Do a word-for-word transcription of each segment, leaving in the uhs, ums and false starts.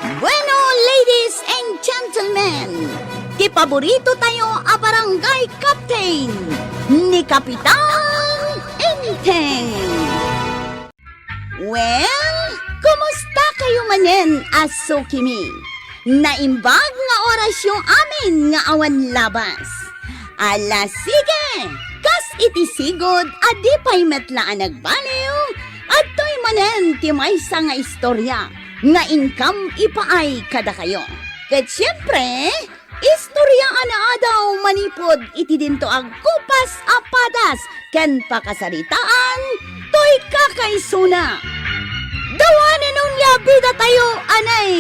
Bueno, ladies and gentlemen, ti paborito tayo a barangay captain, ni Kapitan Enteng. Well, kumusta kayo manen a sukimi? Naimbag nga orasyo amin nga awan labas. Ala, sige! Kas iti sigud a di pay met la a nagbaliw, adtoy manen ti maysa nga istorya nga inkam ipaay kadakayo. Ket siempre, istorya a naadaw manipud iti dinto a gupas a padas ken pakasaritaan toy kakaisuna. Dawanen onia bida tayo, anay!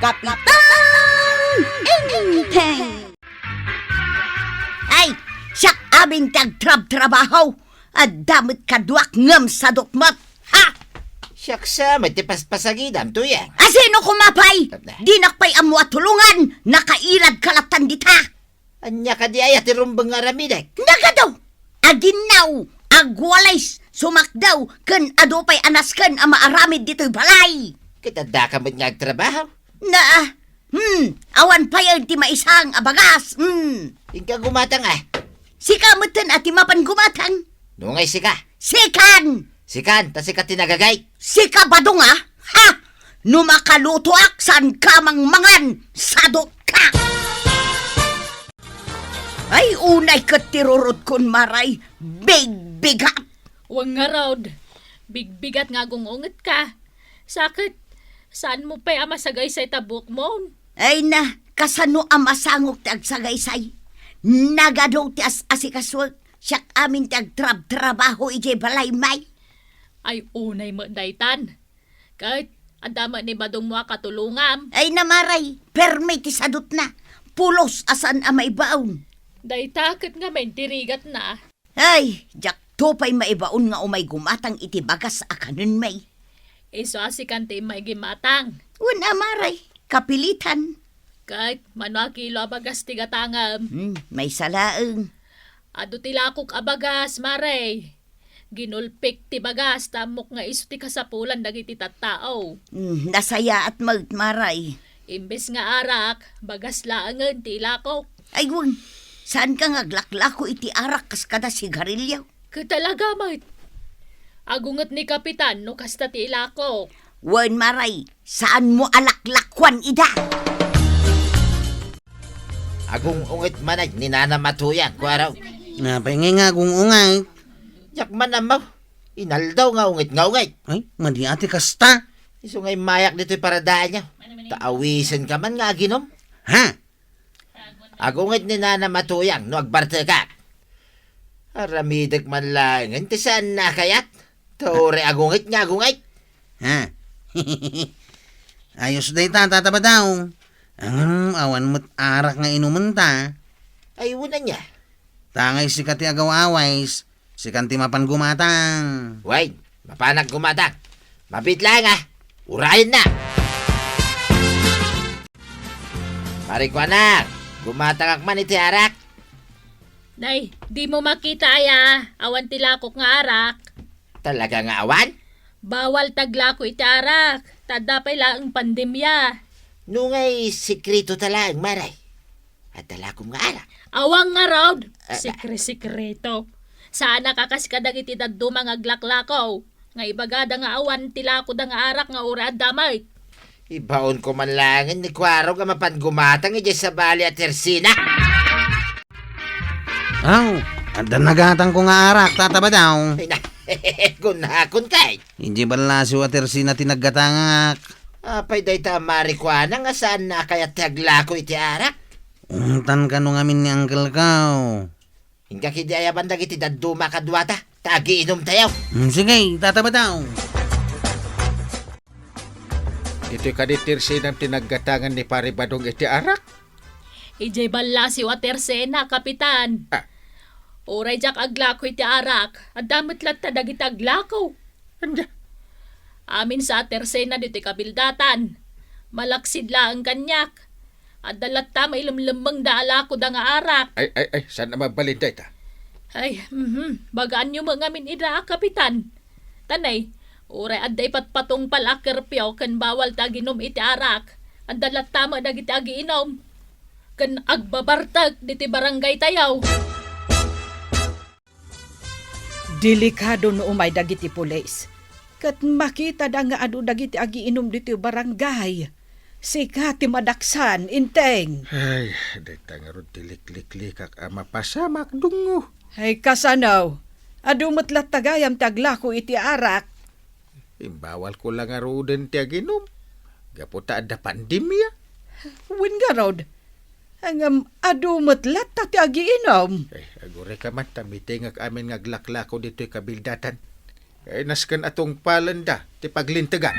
Kapitan Enteng! Ay, siak amin ti agtrabtrabaho. Adda met kaduak ngem sadut met. Ha? Siak sa met ti paspasagidam, Tuyang. A sino koma pay? Tapna. Dinak pay ammo a tulongan, nakailadka lattan dita. Ania kadi aya ti rumbeng nga aramidek? Nagadu! Aginnaw, agwalis, sumakdaw, ken adu pay a nasken a maaramid ditoy balay. Ket addaka met nga agtrabaho? Na, hmm, awan payen ti maisang a bagas, hmm. Inka gumatang, a. Sika metten a ti mapan gumatang. Nungay sika? Sikan! Sikan, ta sika ti nagagay. Sika badong, a? Ha! No makalutoak, saanka mangmangan, sadutka! Ay, unay ket ti rurutkon, Maray, bigbigat. Wen ngarud, bigbigat nga agung-ungetka. Sa ket, saanmo pay a masagaysay ta buokmon? Ay na, kasano a masangok ti agsagaysay? Nagadu ti as-asikasuek, siak amin ti agtrabtrabaho idiay balay, may. Ay, unay met daytan. Ket, adda met ni badongmo a katulongam. Ay na, Maray, permi ti sadutna. Pulos a saan a maibaon. Dayta ket ngamin ti rigatna. Ay, diakto pay maibaon nga umay gumatang iti bagas a kanen, may. Isu a sikan ti immay gumatang. Wen a, Maray, kapilitan. Ket, mano a kilo a bagas ti gatangem? Hmm, maysa laeng. Adu ti lakok a bagas, Maray. Ginulpik ti bagas, ta ammok nga isu ti kasapulan dagiti tattao. Hmm, nasayaat met, Maray. Imbes nga arak, bagas laengen ti ilakok. Ay, wen, saanka nga aglaklako iti arak kas kada sigarilyo? Ket talaga met. Agunget ni Kapitan no kasta ti ilakok. Wen, Maray, saanmo a laklakuan ida? Agung-unget manen ni Nanam a Tuyang, kuarog. Napay ngay nga agung-unget? Diak man ammo. Inaldaw nga unget nga unget. Ay, madi a ti kasta. Isu nga immayak ditoy paradaanyo. Ta awisenka man nga aginom. Ha? Agunget ni Nanam a Tuyang no agbartekak. Aramidek man laengen ti saanna a kayat. Ta uray agunget nga agunget. Ha? Ayos dayta, Tata Badaw. Ngem awan met arak nga inumenta. Ay, wen ania? Ta ngay sika ti agaw-awis, sikan ti mapan gumatang. Wen, mapanak gumatang. Mabiit laeng, a. Urayenna. Marikuanak, gumatangak man iti arak. Nay, dimo makita aya, awan ti lakok nga arak. Talaga nga awan? Bawal ti aglako iti arak, ta adda pay laeng pandemia. Nungay sekreto ta laeng, Maray. Adda lakom nga arak. Awan ngarud. Ah, sekre-sekreto. Saanak a kas kadagiti dadduma nga aglaklako, nga ibagada nga awan ti lakoda nga arak nga uray adda met. Ibaonko man laengen ni kuarog a mapan gumatang idiay sabali a tersina. Aw, adda nagatangko nga arak, Tata Badaw. Ay na, kunakon kay. Idiay ballasiw a tersina ti naggatangak. Apay dayta a marikuana nga saanna a kayat ti aglako iti arak? Ungtan kano ngamin ni uncle ko. Inka kadi ayaban dagiti dadduma kaduata, ta agiinumtayo. Hmm, sige, Tata Badaw. Ditoy kadi tersinam ti naggatangan ni Pare Badong iti arak? Idiay ballasiw a tersena, Kapitan. Ah. Uray diak aglako iti arak, adda met latta dagiti aglako. Ania? Amin sa a tersena ditoy kabildatan. Malaksid laeng kaniak. Adda latta mailemlemmengda a lakoda nga arak. Ay, ay, ay, saan a mabalin dayta? Ay, mhm. Bagaanyo met ngamin ida a Kapitan. Tanay, Uray adda ipatpatungpal a curfew ken bawal ti aginum iti arak, adda latta met dagiti agiinum ken agbabartek diti barangay tayo. Delikado no umay dagiti pulis, ket makitada nga adu dagiti agiinum ditoy barangay. Sika ti madaksan, Enteng. Ay, dayta ngarud ti likliklikak a mapasamak, Dungo. Ay, kasano? Adu met latta gayam ti aglako iti arak. Imbawalko la ngaruden ti aginum, gapu ta adda pandemia. Wen ngarud, ngem adu met latta ti agiinum. Eh, agurayka man ta mitengek amin nga aglaklako ditoy kabildatan. Eh, nasken a tungpalenda ti paglintegan.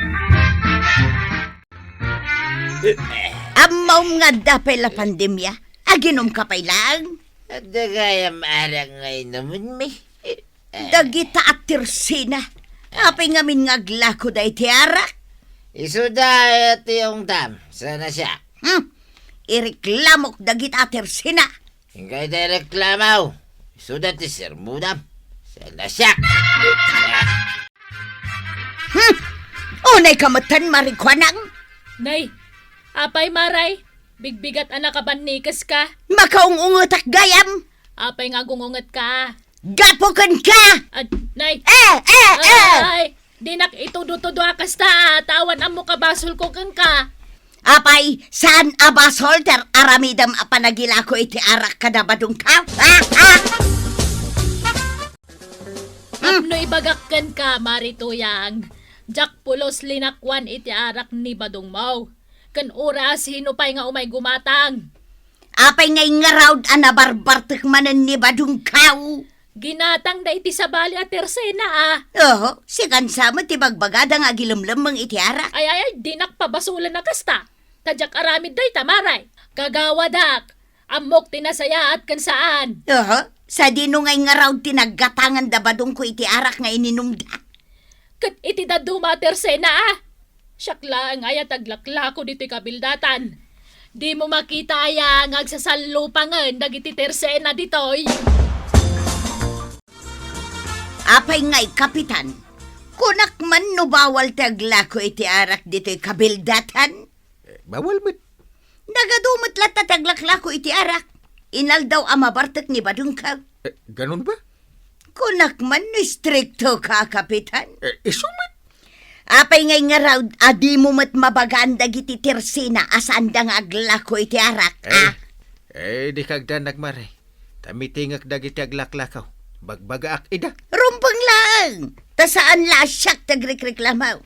Ammom nga adda pay la pandemia? Aginumka pay laeng? Adda gayam arak nga inumenmi. Dagita a tersena. Apay ngamin nga aglakoda iti arak? Isuda aya ti ungtam, saan a siak. Hmm. Ireklamok dagita a tersena. Inkay ti reklamo. Isuda ti sermodam, saan a siak. Hmm. Unayka metten, Mari Kuanang. Nay, apay, Maray? Bigbigat a nakabannikes ka. Makaung-ungetak gayam. Apay nga agung-unget ka? Gapu kenka! Ad-, nay. Eh, eh, eh! Ay, dinak itudo-tudo a kasta, ta awan ammo kabasolko kenka. Apay, saan a basol ti ar-aramidem a panagilako iti arak kada badongka? Ah, ah! Tapno ibagak kenka, Mari Tuyang, diak pulos linakuan iti arak ni badongmo. Ken uray a sino pay nga umay gumatang. Apay nga ingngarud a nabarbartek manen ni badongko? Ginatangda iti sabali a tersena, a. Oho, sikan sa met ti bagbagada nga agilemlemmeng iti arak. Ay, ay, ay, dinak pabasolen a kasta. Ta diak aramid dayta, Maray. Kagawadak, ammok ti nasayaat ken saan. Oho, sadino nga ingngarud ti naggatanganda badongko iti arak nga ininumda? Ket iti dadduma a tersena, a. Siak laeng aya ti aglaklako ditoy kabildatan. Dimo makita aya nga agsasallupangen dagiti tersena ditoy? Apay ngay, Kapitan? Kunak man no bawal ti aglako iti arak ditoy kabildatan? Eh, bawal met. Nagadu met latta ti aglaklako iti arak. Inaldaw a mabartek ni badongko. Eh, ganun ba? Kunak man no istriktoka, Kapitan. Eh, isu met. Apay ngay ngarud a dimo met mabagaan dagiti tersena a saanda nga aglako iti arak, eh, a? Eh, di kagdanag, Mare. Ta mitengek dagiti aglaklakaw. Bagbagaak ida. Rumbeng laeng! Ta saan la a siak ti agrikreklamo.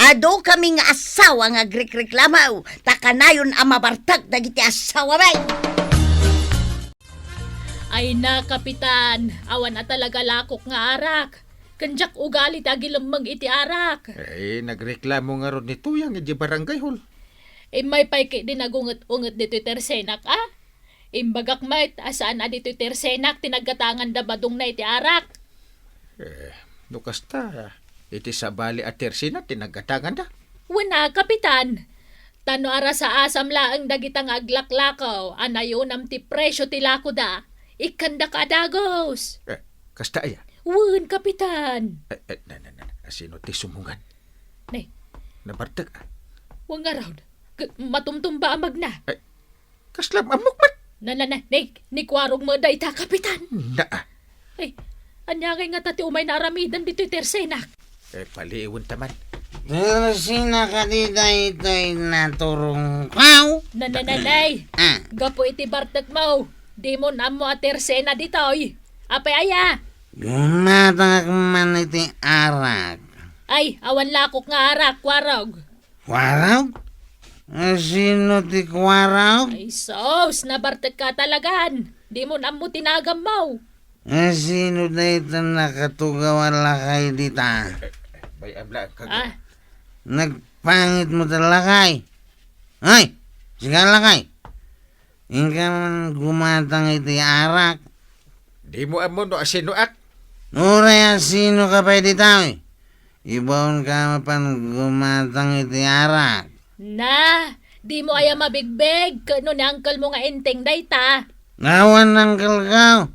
Adu kami nga asawa nga agrikreklamo, ta kanayon a mabartek dagiti asawami. Ay na, Kapitan, awan a talaga lakok nga arak. Ken diak ugali ti agilemmeng iti arak. Eh, nagreklamo ngarud ni Tuyang iti barangay hall. Immay pay ketdi nagunget-unget ditoy tersenak, a? Imbagak met a saan a ditoy tersenak ti naggatanganda badongna iti arak. Eh, no kasta, iti sabali a tersena ti naggatanganda? Wen a, Kapitan. Ta no arasa-asam laeng dagita nga aglaklakaw a nayunam ti presio ti lakoda, ikkandaka a dagus. Eh, kasta aya? Wen, Kapitan. Eh, eh, na, na, na, na, sino ti sumungan? Nay. Nabartek, a? Wen ngarud. K-, matumtumba a magna. Eh, Kasla ammok met. Na, na, na, ni, ni Kuarog met dayta, Kapitan. Na. Ay, ania ngay ngata ti umay nga aramiden ditoy tersenak? Eh, paliiwen ta man. Tersena kadi daytoy naturongkaw? Na, na, na, nay. Ah. Gapu iti bartekmo, dimon ammo a tersena ditoy. Apay aya? Gumatangak man iti arak. Ay, awan lakok nga arak, Kuarog. Kuarog? Eh, sino ti Kuarog? Ay, sus, nabartek ka talagan. Dimon ammo ti nagammo. Eh, sino dayta nakatugaw a lakay dita? Bay, abla, kag- Ah. Nagpangit mo ta lakay. Ay, sika lakay. Inka man gumatang iti arak. Dimo ammo no asinoak. Uray asinoka pay dita, eh. Ibaonka mapan gumatang iti arak. Na, dimo aya mabigbig, ket no ni angkelmo nga Enteng dayta. Awan angkelko.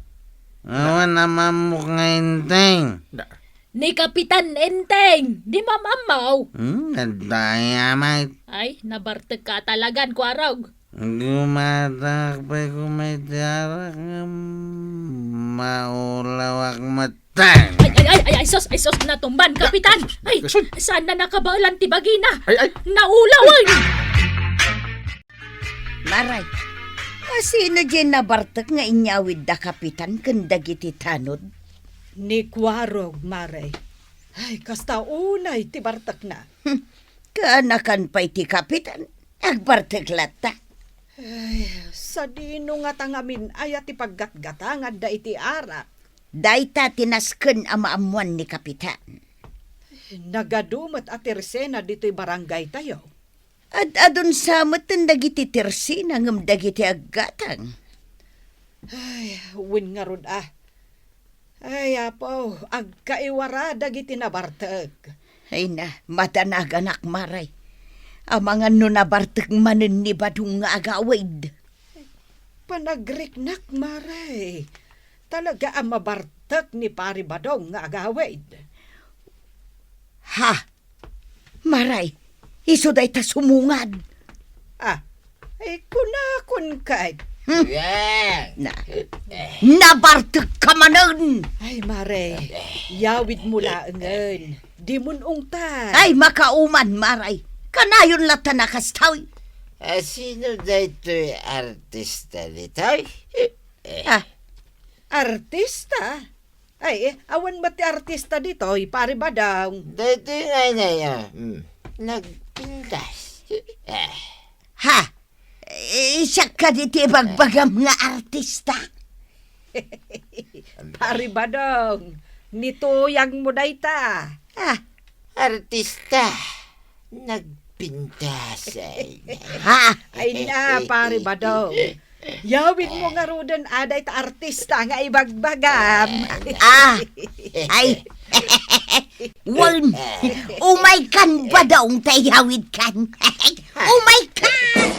Awan amammok nga Enteng. Na. Ni Kapitan Enteng, di maam-ammaw. Hmm, nadaya, mate. Ay, nabartek ka talagan, Kuarog. Gumatak pay koma iti arak ngem maulawak met. Ay, ay, ay, ay, ay, sus, ay, sus, natumban, Kapitan. Ay, sus, ay, ay, sus. Ay, saan na nakabaelan ti bagina? Ay, ay. Naulawen. Maray, a, sino diay nabartek nga inyawid da Kapitan ken dagiti tanod? Ni Kuarog, Maray. Ay, kasta unay ti bartekna. Hmm, kaanakan pay ti Kapitan, agbartek latta. Ay, sadino ngata ngamin aya ti paggatgatanganda iti arak? Dayta ti nasken a maammuan ni Kapitan. Nagadu met a tersena ditoy barangaytayo. Ad-adun sa met dagiti tersena ngem dagiti aggatang. Ay, wen ngarud a. Ay, Apo, agkaiwara dagiti nabartek. Ay na, madanaganak, Maray. Amangan no nabartek manen ni Badong nga agawid. Panagriknak, Maray. Talaga a mabartek ni Pari Badong nga agawid. Ha? Maray, isu dayta sumungad. Ah, ay, kunakon ket. Hmm? Yeah. Na, nabartek ka manen. Ay, Maray, yawid mo laengen. Di mo ungtan. Ay, makauman, Maray. Kanayon latta a kastoy. Ah, sino daytoy artista ditoy? Ah, artista? Ay, awan met ti artista ditoy, Pari Badong. Daytoy ngay-ngay, ah. Hmm. Nagpintas. Ah. Ha? Eh, siak kadi ti ibagbagam nga artista? Pari Badong, nituyang mo dayta. Ah. Artista. Nagpintas, ay na. Ha? Ay na, Pari Badong. Yawid mo ngaruden a dayta artista nga ibagbagam. Ah, ay. Wen, umay kan Badong ta iyawid kan. Umay kan!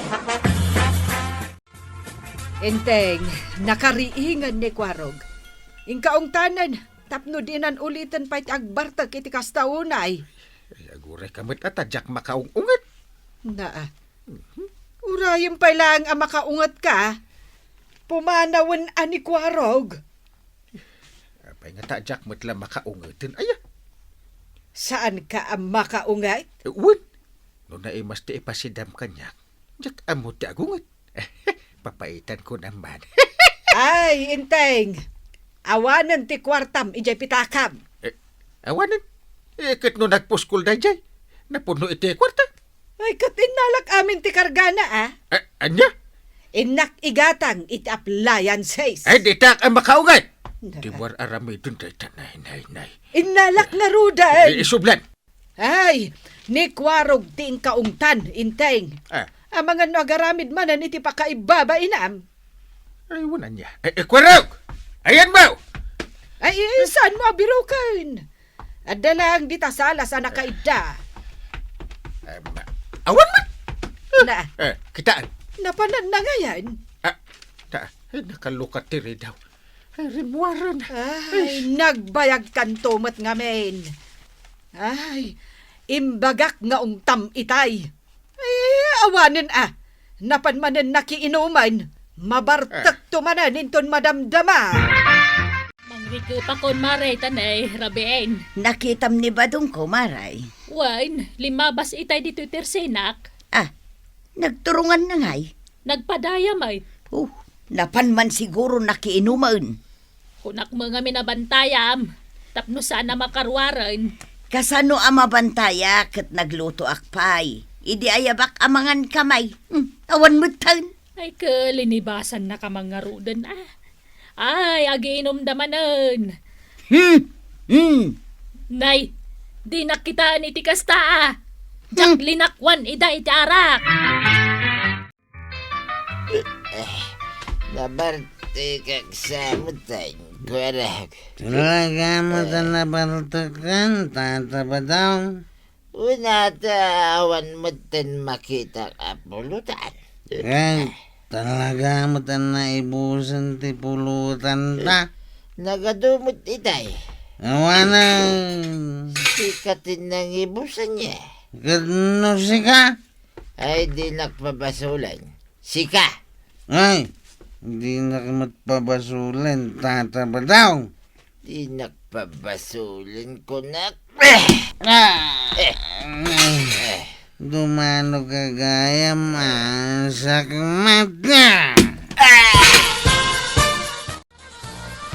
Enteng, nakariingen ni Kuarog. Inka ungtanen, tapno dinan uliten pay ti agbartek iti kasta unay. Ay, aguray ka met a ta diak makaung-unget. Naa. Mhm. Urayem pay laeng a makaunget ka. Pumanawen a ni Kuarog. Apay nga ta diak met la makaungeten, aya? Saan ka a makaunget? Eh, wen. No naimas ti ipasidam kaniak, diak ammo ti agunget. Papaitan ko naman. Ay, Enteng! Awanen ti kuartam idiay pitakam. Eh, awanen? Eh, ket no nagpuskol daydiay, napuno iti kuarta. Ay, ket innalak amin ti kargana, a? Eh, ania? Innak igatang iti appliances. Ay, ditak a makaunget! Na- Ti war aramiden dayta, nay, nay, nay. Innalak ngaruden. Eh, isublan. Ay, ni Kuarog ti inkaungtan, Enteng. Ah. Amangan no agaramid manen iti pakaibabainam. Ay, wen ania. Eh, eh, Kuarog! Ayanmo! Ay, eh, saan mo a biroken? Adda laeng dita salas a nakaidda. Em, awan met! Na. Eh, kitaan. Napanan na ngayan. Ah, ta, ay, nakalukat ti ridaw. Ay, rimmuaren. Ay, ay, nagbayagkanto met ngamin. Ay, imbagak nga ungtam itay. Ay, awanen a. Napan manen nakiinuman. Mabartekto manen inton madamdama. Mangrikepakon, Maray, ta nay, rabien. Nakitam ni Badongko, Maray? Wen, limmabas itay ditoy tersenak. Ah, nagturungan na ngay? Nagpadayam ay. Oh, napan man siguro nakiinuman. Kunak met ngamin a bantayam, tapno saan a makaruaren. Kasano a mabantaya ket naglutoak pay? Idi ayabak a mangan kamay. Hmm, awan metten. Ay, ke, linibasan na ka mangaruden, ah. Ay, agiinumda manen. Hmm, hmm. Nay, dinak kitaen iti kasta, ah. Diak Hmm. linakwan ida iti arak. Eh, nabartekak sa met, Kuarog. Talaga met a nabartekan, Tata Badong? Wen, ta awan met ti makitak a pulutan. Ay, talaga met a naibusen ti pulotanta. Nagadu met itay. Awanen. Sika ti nangibusan niya. Ket no sika? Ay, dinak pabasolen. Sika! Ay, dinak met pabasolen, Tata Badong. Dinak pabasolen, kunak. Ah! Eh! Eh! Dumano ka gayam, sakmat ka!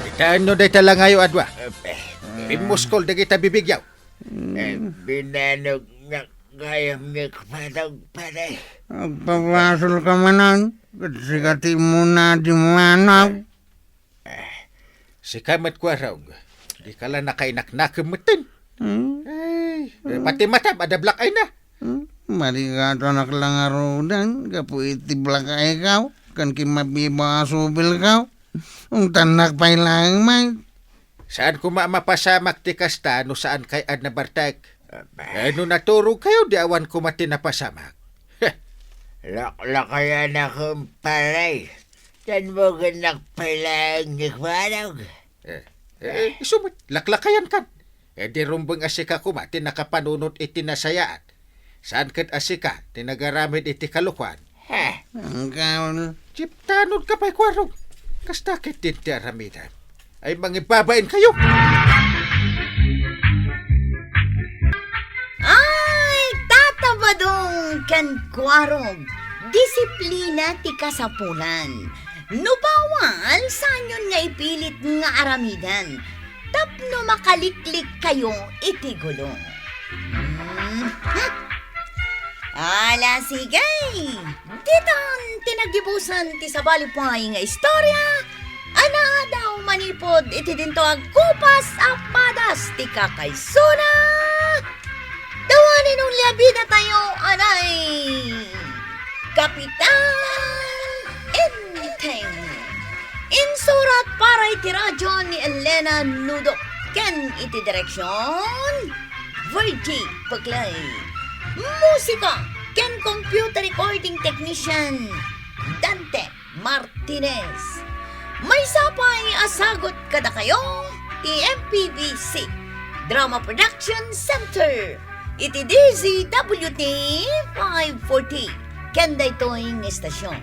Itaenno dayta langayo a dua. Eh, eh. Immuskol dagita bibigyaw. Eh, binanognak gayam ni Kapatog, pare. Agpabasol ka manen, ket sika ti immuna a dimanog. Eh, sika met, Kuarog. Dika la nakainaknakem metten. Hmm? Ay, eh, pati matam, adda black eye na. Hmm? Marigatanak la ngaruden, gapu iti black eye kaw, ken kimmabiba a subil kaw. Ungtannak pay laeng met. Saan koma a mapasamak ti kasta no saan kay adda bartek. Aba. Eh, no naturog kayo, di awan koma ti napasamak. Heh. Laklakayanak, pare. Tanmogennak pay laeng ni Kuarog. Eh, eh, isu met, laklakayan kan. Eh, di rumbeng a sika koma ti nakapanunot iti nasayaat. Saan ket a sika ti nagaramid iti kalokuan. Heh. Anggaw. Chiptanod ka pay, Kuarog. Kasta ket ti aramidem. Ay, mangibabain kayo. Ay, Tata Badong ken Kuarog, disiplina ti kasapulan. No bawal, saanyon nga ipilit nga aramiden tapno makaliklik kayo iti gulo. Mhm. Ala, sige. Ditan ti naggibusan ti sabali pay nga istorya a naadaw manipud iti dinto agkupas a padas ti kakaisuna. Dawanen unli a bidatayo, anay Kapitan Enteng. Insurat para iti radyo ni Elena Nudo ken iti direksion, Virgie Peclay. Musika ken computer recording technician, Dante Martinez. Maysa pay a sagut kadakayo ti M P B C Drama Production Center iti D Z W T five forty ken daytoy nga estasion.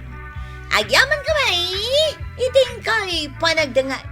Agyaman kami iti inkay panagdengngeg.